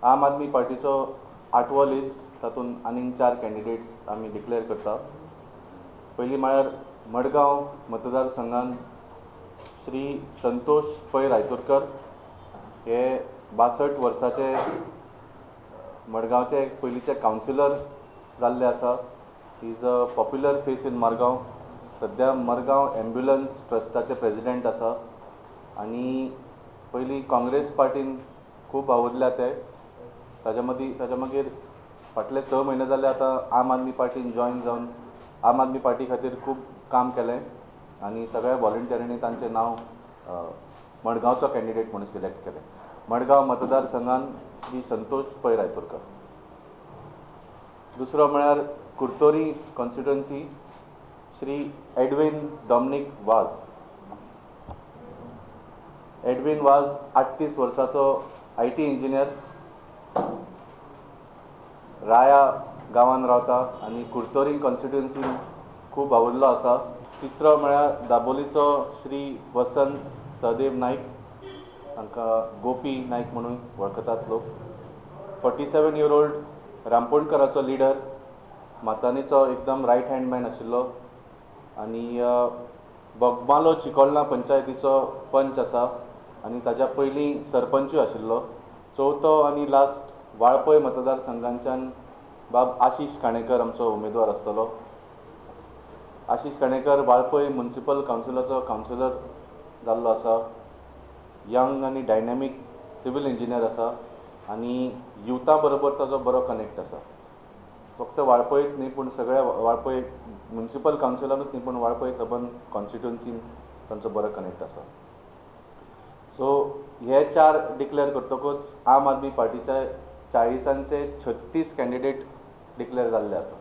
आम आदमी पार्टीचो 8वो लिस्ट, तातूंत आनीक 4 कॅन्डिडेट्स आमी डिक्लेअर करता. पयलीं म्हळ्यार मडगांव मतदारसंघान श्री संतोष पै रायतुरकर हे 62 वर्साचे मडगांवचे पयलींचे कावन्सिलर जाल्ले आसा. He is a popular face in Margao. सद्या मडगांव एम्ब्युलन्स ट्रस्टाचे प्रेजिडेंट आसा आनी पयलीं काँग्रेस पार्टीन खूब वावुरल्या ते. ताच्या मदीं ताच्या मागीर फाटले 6 म्हयने जाले आतां आम आदमी पार्टीन जॉयन जावन आम आदमी पार्टी खातीर खूब काम केलें आनी सगळ्या वॉलंटियरांनी तांचें नांव मडगांवचो कॅन्डिडेट म्हणून सिलेक्ट केलें. मडगांव मतदारसंघान श्री संतोष पै रायतुरकर. दुसरो म्हळ्यार कुर्तोरी कॉन्स्टिट्युएन्सी श्री एडविन डॉमनीक वाज. एडविन वाज 38 वर्साचो IT engineer, राया गांवान रावता आनी कुर्तोरी कॉन्स्टिट्युएन्सी खूब वावुरलो आसा. तिसरो म्हळ्यार दाबोलीचो श्री वसंत सहदेव नायक, हांकां गोपी नायक म्हणून वळखतात लोक. 47 इयर ओल्ड रामपोणकराचो लिडर, मातानीचो एकदम रायट हँड मॅन आशिल्लो आनी बोगमालो चिकोलना पंचायतीचो पंच आसा आनी ताच्या पयलीं सरपंचूय आशिल्लो. चवथो आनी लास्ट वाळपय मतदारसंघांच्यान बाब आशिश काणेकर आमचो उमेदवार आसतलो. आशिश काणेकर वाळपय म्युनिसिपल कावन्सिलाचो कावन्सिलर जाल्लो आसा. यंग आनी डायनॅमीक सिवील इंजिनियर आसा आनी युथा बरोबर ताजो बरो कनेक्ट आसा. फक्त वाळपयत न्ही पूण सगळ्या वाळपय म्युनिसिपल कावन्सिलानूच न्ही पूण वाळपय सबंद कॉन्स्टिट्युएन्सीन तांचो बरो कनेक्ट आसा. सो हे 4 डिक्लेअर करतकूच आम आदमी पार्टीच्या 40 36 कॅन्डिडेट डिक्लेअर जाल्ले आसा.